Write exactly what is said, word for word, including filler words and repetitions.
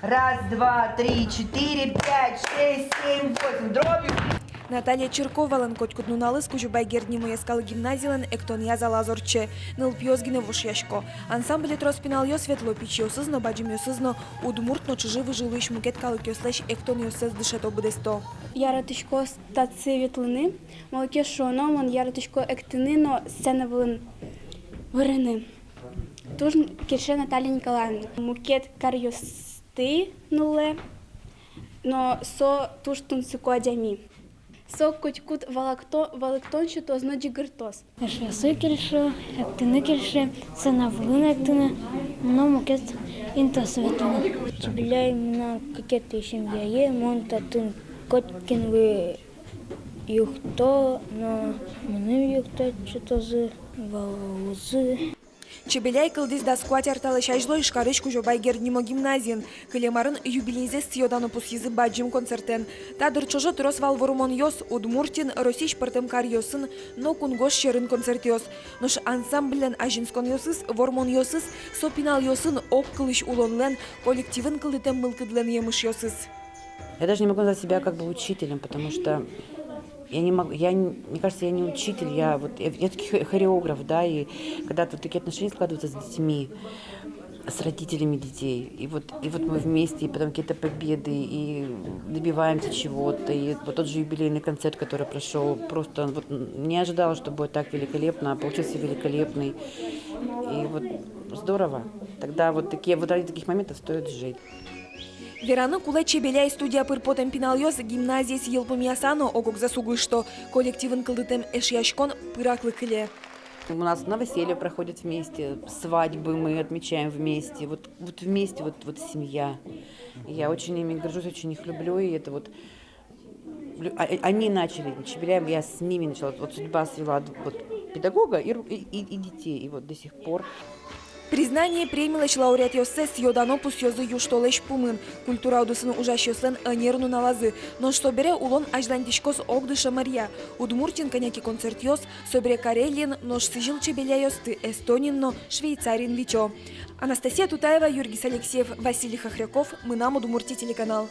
Раз, два, три, четыре, пять, шесть, семь, восемь. Дробью. Наталья Чирковалэн котькуд нуналыз Кузебай Герд нимо йӧскалык гимназилэн эктонъя залаз ортче. Нылпиос гинэ вошъясько. Ансамбле трос пиналъёс ветло, пичиосыз но, бадӟымъёсыз но, удмурт но чыжы-выжы луись мукет калыкъёслэсь эктонъёссэс дышето, быдэсто. Яратӥсько татчы ветлыны, малы ке шуоно, мон яратӥсько эктыны но сцена вылын вырыны. Туж кельше Наталья Николаевна. Мукет каръёсты нуллэ, но со туж тунсыко адями. Со котькуд валэкто-, валэктон сётоз но ӟыгыртоз. Эшъёсы кельше, эктыны кельше, сцена вылын эктыны но мукет интыосы ветлыны. Чебеляй мынам кыкетӥ семьяе, мон татын котькинлы юртто но мыным юртто, сётозы, валозы. Чебеляй кылдӥз дас куать ар талэсь азьло Ижкарысь Кузебай Герд нимо гимназиын. Кылем арын юбилейзэс сӥё-дано пусйизы бадӟым концертэн. Та дыр ӵоже трос вал вормонъёс Удмуртиын, Россиысь пӧртэм каръёсын но кунгож сьӧрын концертъёс. Нош ансамбльлэн азинсконъёсыз, вормонъёсыз — со пиналъёсын ог кылысь улонлэн, коллективын кылдытэм мылкыдлэн емышъёсыз. Я даже не могу назвать себя как бы учителем, потому что я не могу, я, не- мне кажется, я не учитель, я вот, я, я всё-таки хо- хореограф, да, и когда вот такие отношения складываются с детьми, с родителями детей, и вот, и вот мы вместе, и потом какие-то победы, и добиваемся чего-то, и вот тот же юбилейный концерт, который прошёл, просто вот не ожидала, что будет так великолепно, а получился великолепный, и вот здорово. Тогда вот такие, вот ради таких моментов стоит жить. Вераны кулэ, Чебеляй студия пыр потэм пиналъёс гимназиез йылпумъяса но ог-огзэс уг ышто. Коллективын кылдытэм эшъяськон пыраклы кыле. У нас новоселья проходят вместе, свадьбы мы отмечаем вместе. Вот, вот вместе, вот, вот семья. И я очень ими горжусь, очень их люблю. И это вот лю- а- а- они начали, Чебеляй, я с ними начала. Вот судьба свела д- вот педагога и, ру- и, и- и детей. И вот до сих пор. «Признание» премилэсь лауреатъёссэ сӥё-дано пусъёзы южтолэзь пумын, культура удысын ужасьёслэн ӧнер нуналазы. Нош собере улон азьланьтӥськоз огдышемаръя. Удмуртиын кӧня ке концертъёс, собере Карелиын, нош сӥзьыл Чебеляйёсты Эстониын но Швейцариын витё. Анастасия Тутаева, Юргис Алексеев, Василий Хохряков, «Мынам Удмуртие» телеканал.